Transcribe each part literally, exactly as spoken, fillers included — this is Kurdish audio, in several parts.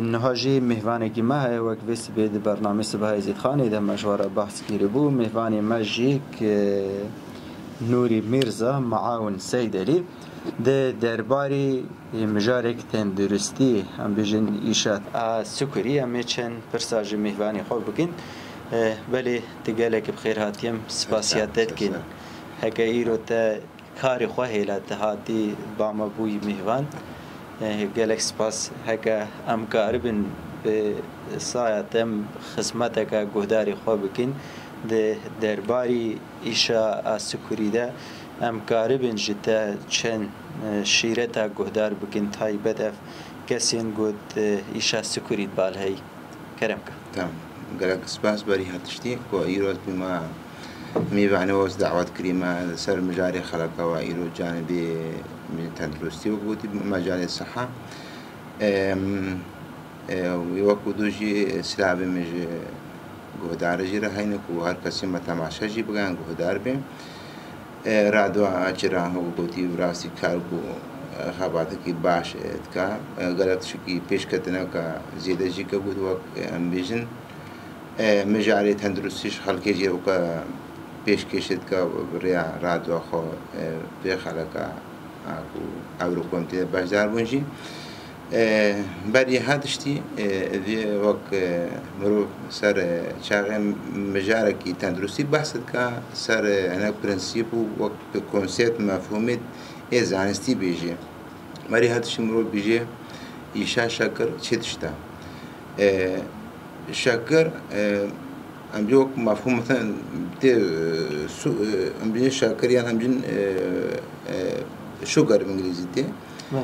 Niha jî mêvanekî me heye, wek vê sibê di bernamê Siba Êzîdxanê de me ji we re behs kiribû. Mêvanê me jî ki Nûrî Mîrza, Miawin Seydelî, di derbarî mijarek tenduristî, em bêjin îşa a sikurî, em ê çend pirsa ji mêvanê xwe bikin. Eh, belê tu gelek bi xêr hatiyem, spasiya te dikin. Heke îro te karê xwe hêla te hatî ba me bûyî mêvan. Eh, gelek spas. Heke em karibin bi saya te em xizmeteke guhdarê xwe bikin di derbarî îşa a sikurî de, em karibin ji te çend, eh, şîreta guhdar bikin, taybet ev kesên ku di îşa sikurî de bal heyî. Kerem ke. Tamam. Gelek spas berî her tiştî ku îro ez bûma mêvanê we, ez dawet kirî me li ser mijarê xeleka we îro canibê tenduristî wek gotî, mejalê siha. Em, e, wê wek û dû jî silavê min ji guhdarê jî re heyne ku her kesî me temaşe jî bikin, guhdar bê. E, radyo Açira, wek gotî, bi rastî kar ku, e, xebatekî baş, e, dika. E, gelek tiştekî pêşketineke zêde jî ke got, wek, e, em bêjin, e, mijarê tenduristî ji xelkê jî weke pêşkêşê dike bi rêya radyoya xwe, e, vê xeleka, a, ku ew li ku em tê de beşdar bûn jî. E, berî her tiştî, e, vê wek, e, mirov ser, e, çaxê mijarekî tenduristî behs dike, ser, e, hinek prensîp û wek konsept mefhûmê ê zanistî bêjê. Berî her tiştî mirov bêjê, îşa şekir çi tişt e? E, şekir, e, em jî wek mefhûm, mesela, tê, e, su-, e, em jî şekir yan em jî, e, e, sugar bi îngilîzî tê. Belê.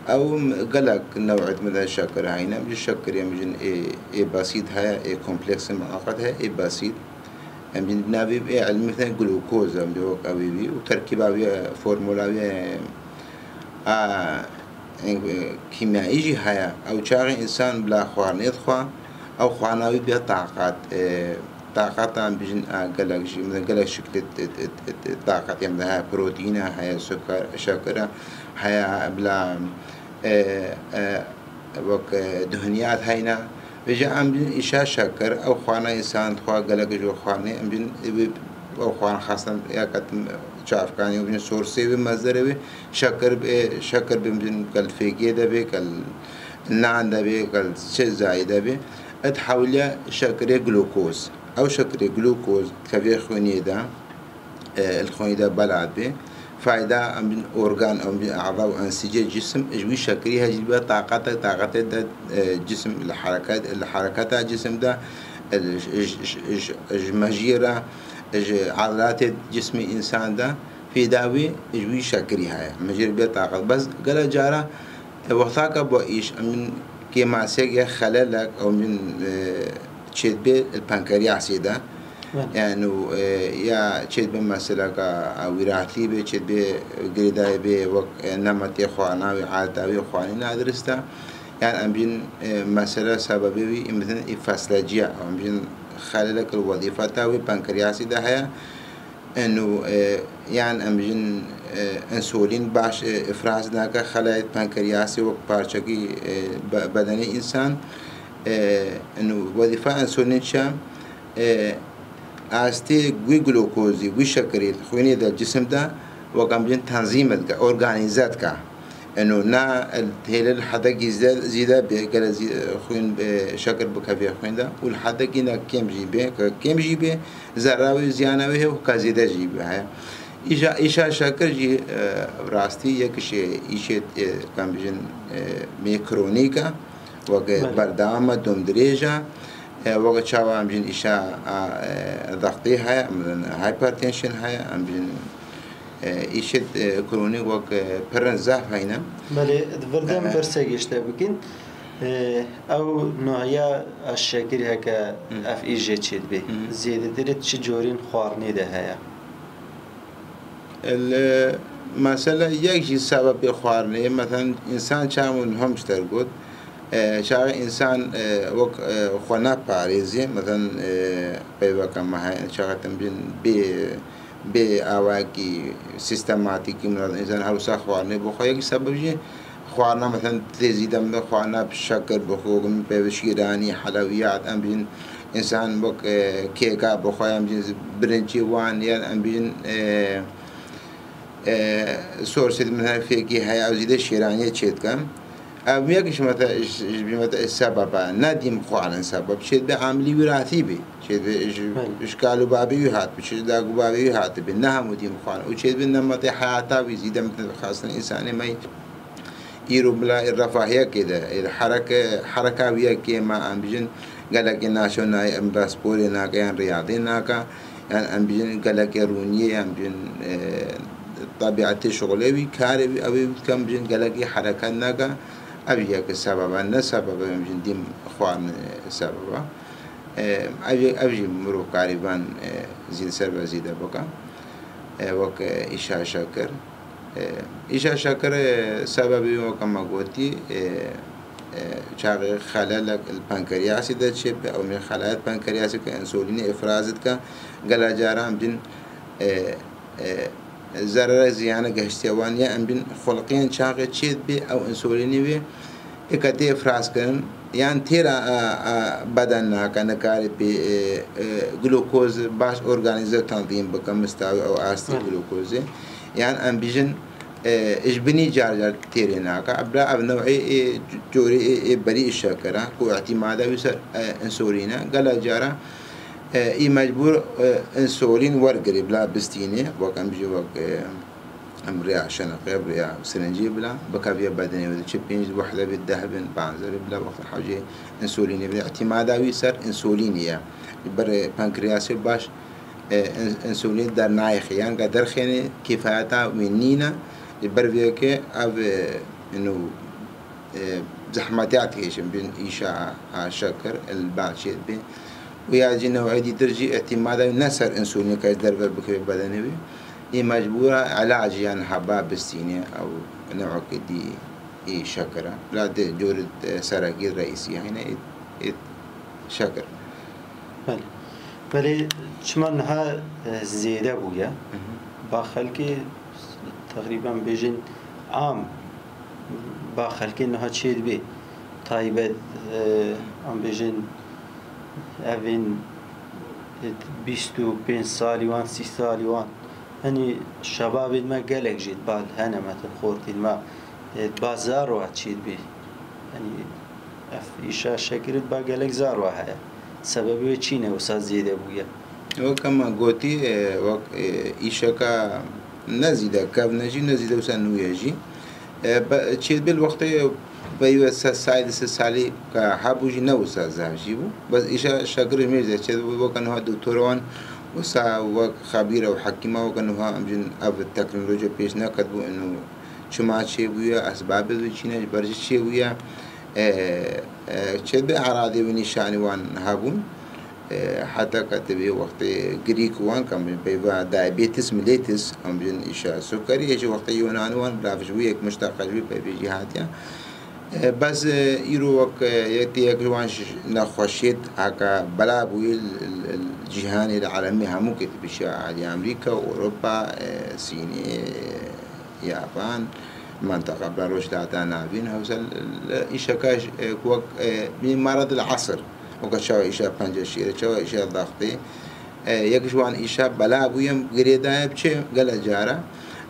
Ew gelek new'et me de şekir heyne. Em jî şekir em jî ê, ê besît heye, ê kompleks muaqqet heye, ê besît. Em jî navê ê ilmî tê glukoz, em jî wek ew ê wî û terkîba wî, formula wî, a, e, kîmyayî jî heye. Ew çaxê însan bila xwarinê dixwe, ew xwarina wî bê taqat, e, taqata em bijin, a, gelek jî, gelek şiklê t-, t-, t-, t-, taqetê em de heye, protîn e, heye sukar, şekir e, heye bila, e, e, wek, e, duhniyat heyne. Vêca em bijin îşa şekir, ew xwarina însan dixwe, gelek ji xwarinê, em bijin, e, wê, ew xwarin xasan ya ke tim çavkanî, em bijin sorsê wê, mezderê wê, şekir, e, şekir bê, em bijin ke li fêkê de bê, ke li nan de bê, ke li çi zayî de bê. Ed hewliya şekirê glukoz. Ew şekirê glukoz dikevê xwînê de, e, li xwînê de bela dibê. Fayda em bin organ, em bin a'za û ensîcê cisim, ji wî şekirî he jî dibe taqete, taqetê de, e, cisim li hereket, li hereketa cisim de, e, ji, ji, ji, ji, ji mejiyê re, ji edaletê cismê însan de, fêda wî ji wî şekirî heye. Mejiyê bê taqet. Bes gele cara, e, wexta ke bo îş, em bin kêmasek ya xelelek, em bin, e, çêdibê li pankeryasê de. Belê. Yani, e, ya çêdibê meseleka, e, wîrahtî bê, çêdibê girêdayî bê, wek, e, nemetê xwarina wî, aleta wî xwarî nadirist e. Yani, em jîn, e, mesele sebebê wî, em bijin î fesleciya, em jîn xelelek li wezîfeta wî pankeryasî de heye. Eno, e, yan em jîn, e, însulîn baş, e, îfraz nake xelayê pankeryasê wek parçekî, e, be-, bedenê însan. E, eno, wezîfa însulîn çi ye? E, astê wî glukozî, wî şekirî xwînê de, cisim de, wek em jîn tenzîm dike, organîze dike. Eno na hêle li hedekî zîde, zîde bê, gele zî-, xwîn, e, şekir bikevê xwîn de û li hedekî ne kêm jî bê, ke kêm jî bê, zera wê, ziyana wê heye û ka zêde jî bê heye. Îşa, îşa şekir jî, e, rastî yek ji îşê, e, em bijin, e, mê kronîk e, wek Belê. berdewam e, domdirêj e, e, wek çawa em bijin îşa, a, e, dextê heye, em bijin hypertension heye, em bijin, e, îşê, e, kronîk wek, e, pirin zehf heyne. Belê, di vir de em E, pirsek ji te bikin. E, ew nohiya a şekirî heke Hı. ev îşê çêdibê, Hı. zêdetirê çi corên xwarinê de heye? Li, mesela yek jî sebebê xwarinê, mesela însan çawa min hom ji te got, e, çaxê însan, e, wek, e, xwe naparêzê, mesela, e, peyveke me heye, çaxê tim jîn bê, bê awayekî sîstematîkî, mesela însan hewsa xwarinê bixwe, yek jî sebeb jî Xwarina, mesela, tê zî de min xwarina şekir bixwe, min pê şîranî, helewiyat, em bîn, însan wek, e, kêka bixwe, em bîn, birincî wan, yan em bîn, e, e, sorsê min her fêkî heye, ew zî de şêraniyê çêdikim. Ev yek ji mete, ji, ji mete sebeba, ne dîm xwarin sebeb. Çêdibe amilî wîratî bî. Çêdibe ji, Belê. ji kal û babê wî hatibî, çi ji dag û babê wî hatibî. Ne hemû dîm xwarin. Û çêdibe nemetê heyata wî zî de min xastin însanê me îro bila ê refahiyekê de, ê hereke, hereka wî yekê me, em bijin, gelekê naço nayê, em ba sporê nake, yan riyadê nake, yan em bijin, gelekê rûniyê, em bijin, e, tabiatê şixulê wî, karê wî, ew ê wî dikem bijin, gelekê hereket nake. Ev yek sebeba, ne sebeba, em bijin, dîm xwarin sebeba. E, ev, ev jî mirov karî van, e, zî li ser ve zîde bike. E, wek, e, îşa şekir. E, îşa şekir, e, sebebê weke me gotî, e, e, çaxê xelelek li pankriyasê de çêbe, ew mê xelelek pankriyasê ke însulînê îfraz dike, gela caran bin, e, e, zerere ziyane gehiştiye wan ya em bin xulqiyên çaxê çê dibê ew însulînê wê ê ke tê îfraz kirin, yan têra, a, a, beden nake, nikare pê, e, e, glukoz baş organîze tanzîm bike, mistawî ew astê Hı. glukozê. Yan em bijin, e, ji binî car car têrê nake. Bila ev new'ê ê corê ê, ê berî ê şekera ku îtîmada wî ser, e, însulîn e. Gela cara, e, î mecbûr, e, însulîn wergirê bila bistînê. Wek em bijî wek, e, Em rêya şeneqê, rêya sirincê bila bikaviye bedenê wê de çi pênc wehde bê, deh bin, panzdeh bin bila wexta hewcê însulînê bide. Îtîmada wî ser însulînê ye. Ji ber pankriyasê baş, e, îns-, însulîn dernayêxê. Yan ka derxêne kêfayeta wî nîne. Ji ber vê yekê ev, e, ino, e, zehmetiya dikêşin bin îşa a şekir, li ba çê dibê. Û ya jî new'ê dîtir jî îtîmada wî ne ser însulînê ke ji derve bikeve bedenê wî. Ê mecbûra elacê yan heba bistînê ew new'eke dî ê şekir e. La dê corê, e, serekî reîsî hene ê, ê şekir. Belê. Belê çima niha, e, zêde bûye? Hı hı. Ba xelkê teqrîben bêjin am, ba xelkê niha çê dibê. Taybet, e, em bêjin evên, e, bîst û pênc salî wan, sî salî wan. Henî şebabên me gelek jî ba hene me, xortên me, e, ba zar wa çê dibê. Henî ev îşa şekirê ba gelek zar wa heye. Sebebê wê çi ne wisa zêde bûye? Wek me gotî, e, wek, e, îşeka ne zîde kevn e jî, ne zîde wisa nû ye jî. E, be-, çêdibê li wextê peyve se salî, du sed salî ka hebû jî ne wisa zaf jî bû. Bes îşa şekir mêj de çêdibû, weke niha doktor wan wisa wek xebîr ew hekîma, weke niha em jin ev teknoloji pêş neketibû, ino çima çêbûye, esbabê wî çi ne, ji ber jî çêbûye. E, e, çêdibê eradê wî nîşanî wan hebûn. E, heta ke tê vê wextê Grîk wan, ke em peyva diabetes mellitus, em bijin îşa sukerî, ê jî wextê Yunanî wan, bila ji wî yek muşteqe ji wî peyvê jî hatiye. E, bes, e, îro wek, e, yek tê yek ji wan ji nexweşiyê heke bela bûyî li, li, li cîhanê, li alemê hemû ketibî, şa alî Amerîka, Ewropa, e, Sînê, e, Yaban, menteqa bila Rojhilata Navîn, hewsa li, li îşeka ji, e, ku wek, e, mî meredil esir. Weke çawa îşa penceşîrê, çawa îşa daxtê. E, yek ji wan îşa bela bûye, girêdaye bi çi? Gele cara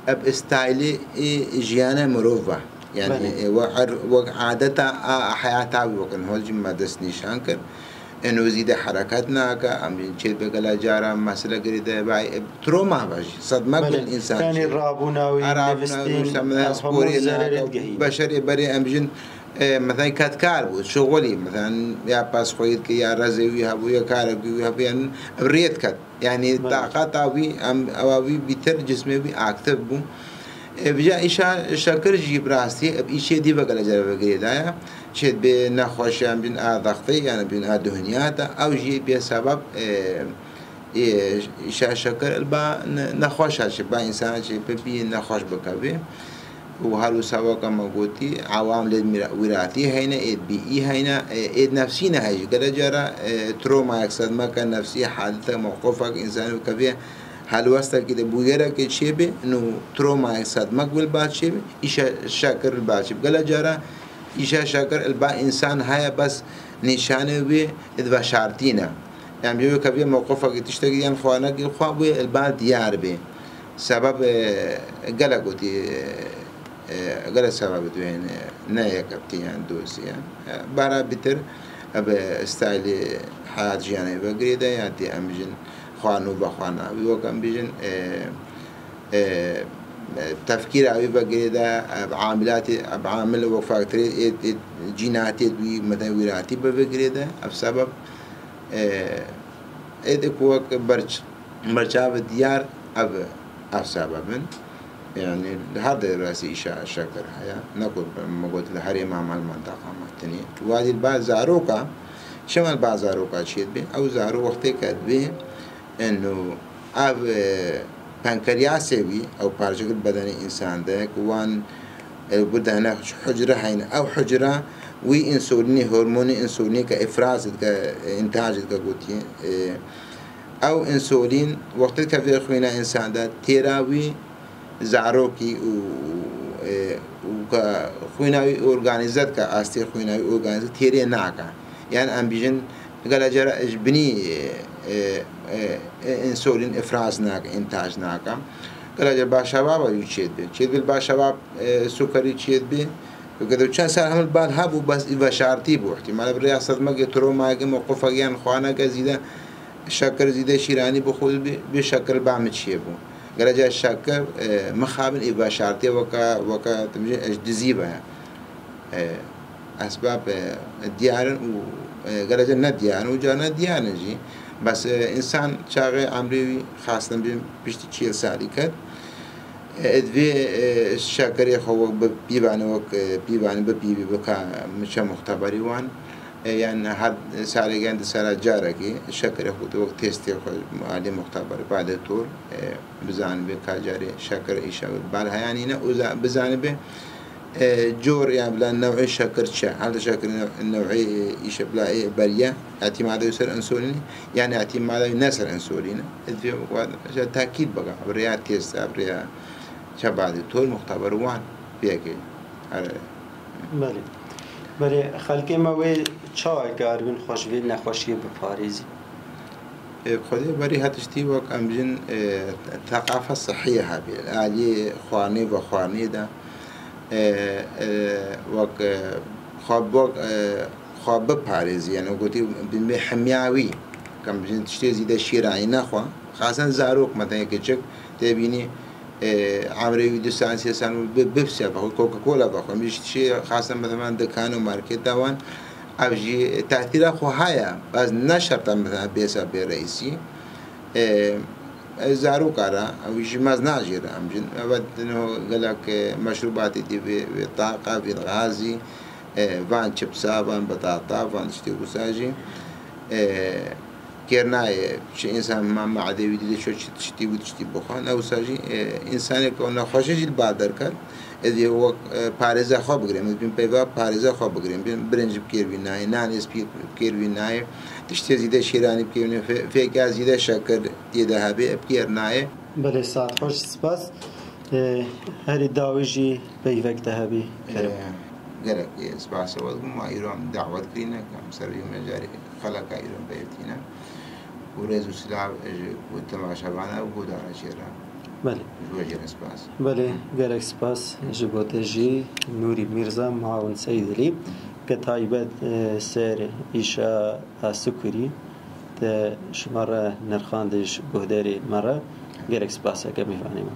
ev staylê ê jiyana mirov e. Yani, Belê. e, we er-, wek adeta a heyata wî wek in hol jî me dest nîşan kir. Eno zîde hereket nake, em jî çêdibe gele cara mesele girêdaye bay, e, troma be jî. Sedme Belê. Gul însan Yani, çê. rabûna wî, Rabûna wî, nivistîn, işte, mesela ev hemû sporê zererê nake, digehîne. beşerê berê em jin, e, mesela kedkar bû, şixulî, mesela ya pas xweyî dike, ya rezê wî hebû, ya karekî wî hebû, yani ev rê diket. Yani Belê. taqeta wî, em, ewa wî bîtir, cismê wî aktif bû. E, vîja îşa şekir jî bi rastî, ev îşê dî veke li cere ve girêdaye. Çê dibê nexweşiyan bin a zextê, yani bin a duhniyata, ew jî bê sebeb, e, Ê, îşa şekir li ba ne-, nexweşa çi, ba însana çi bibî nexweş bikevê. Û her wisa weke me gotî, ewam lê mîra-, wîratî heyne, ê bîî heyne, ê, ê nefsî ne heye jî. Gele cara, ê, tromayek, sedmeke nefsî, hadisek, mewqifek însanê bikevê, Helwestekî de bûyerekê çêbê, nû tromayek sedmek wê li ba çêbê, îşa şekir li ba çêbê. Gela cara îşa şekir li ba însan heye, bes nîşanê wê di veşartî ne. Yanî, bi wê keviyê mewqifekî tiştekî yan xwarinekî xwe wê li ba diyar bê. Sebeb, e, gelek gotî, e, e, gelek sebeb duyên, e, ne yekeptî yan dozî yan. E, bara bitir, e, bi staylê heyat jiyanê ve girêde ya tê em jin xwarin û vexwarina wî wek em bijin, e, e, e, tefkîra wî ve girêde, e, bi amilatê, e, bi amil û faktorê ê, ê cînatê wî, meten wîratî bi ve girêde. Ev sebeb, e, ê de ku wek berç-, berçav diyar ev, ev sebeb in. Yani li her derê rastî îşa şekir heye. Ne ku me got li herêma me, li menteqa me tenê. Wadî li ba zaroka, çima li ba zaroka çê dibê? Ew zarok wextê ke dibê, eno ev, e, penkeryasê wî, ew parçeke di bedenê însan de, ku wan, e, bidene hucre heyne. Ew hucre wî însolînê, hormonê însolînê ke îfraz dike, e, întac dike gotiye, e, ew însolîn wextê ke vê xwîna însan de têra wî zarokî û, û, e, û ke xwîna wî organîze dike, astê xwîna wî organîze têrê nake. Yan em bijin, gela cara ji binî, e, e, e, însolîn îfraz nake, întac nake. Gela cara başebaba wî çê dibe. Çê dibe başebab, e, sukerî çê dibe. Weke de çend sal hemil bal hebû, bes î veşartî bû. Îhtîmale bi rêya sedmekê, tromayekê, mewqifekê yan xwaneke zîde şekir, zîde şîranî bi xwe bê, bê şekir ba min çêbû. Gela cara şekir, e, mixabin ê veşartî weke, weke tu bijî ez dizî be. E, esbab, e, diyar in û, e, gela cara ne diyar in û cara ne diyar in jî. Bes, e, însan çaxê emrê wî xastin bijî piştî çil salî ket. E, divê, e, şekerê xwe wek bi pîvanê wek, e, pîvanê bi pîvî bika miçe muxteberî wan. E, yan her salê yan di sala carekî şekerê xwe wek testê xwe alî muxteberî ba doktor, e, bizanibe ka carê şeker îşa bal heyanî ne û za-, bizanibe, e, cor yan bila new'ê şeker çi. Hal şeker new-, new'ê, e, îşa bila ê beriye, îtîmada ser însolînî, yan îtîmada ne ser însolînî. Divê wek takîd bike, bi rêya test, bi rêya çaba doktor, muxteber wan pêkê. Her Belê. Belê, xelkê me wê çawa karibin xwe ji vê nexweşiyê biparêzî? E, Xwedê berî her tiştî wek em bijin, e, teqafe sihiyê hebî. Aliyê xwarinê ve xwarinê de, e, e, wek, e, xwe, wek, e, xwe biparêzî. Yani gotî bi hemya wî. Em bijin tiştê zîde şîranî nexwe. Xasen zarok me tenê kiçik tê bînî, e, emrê wî du sal, sê sal bi, bipse vexwe, Coca-Cola vexwe. Em jî şî xasen mesela dikan û marketa wan, ev jî tesîra xwe heye. Bes ne şerta mesela bêsa bê reîsî. E, e, zaroka re, ew jî mez najêre em jin. Evet, no gelek, e, meşrûbatê dî vê, vê taqa, vê gazî, e, van çipsa, van bitata, van tiştê wisa jî. E, kêr nayê, çi însan ma, ma edê wî dide ço çi tiştî wî tiştî bixwe. Ne wisa jî, e, însanê ku nexweşê jî li ba derket, ez ê wek, e, parêze xwe bigirêm. Ez bîn peyva parêze xwe bigirêm. Bîn birinc bi kêr wî nayê, nanê spî bi kêr wî nayê. Tiştê zîde şîranî bi kêr wî nayê. Fê-, fêka zîde şeker tê de hebê, bi kêr nayê. Belê, saet xweş, spas. E, herî dawî jî peyvek de hebî. Kerem. E, gelek, e, spas we dikim. Ma îro em dawet kirîne, em ser vî mecarê xeleka îro beyetîne. Û rêz û silav ji ku temaşevana û guhdara çê re. Belê. Ji we jî re spas. Belê, gelek spas ji bo te jî Nûrî Mîrza, Muawin Seyîdilî, ke taybet, e, ser îşa a Sikurî te ji me re nirxand ji guhdarê me re. Gelek spas ke mêvanê me.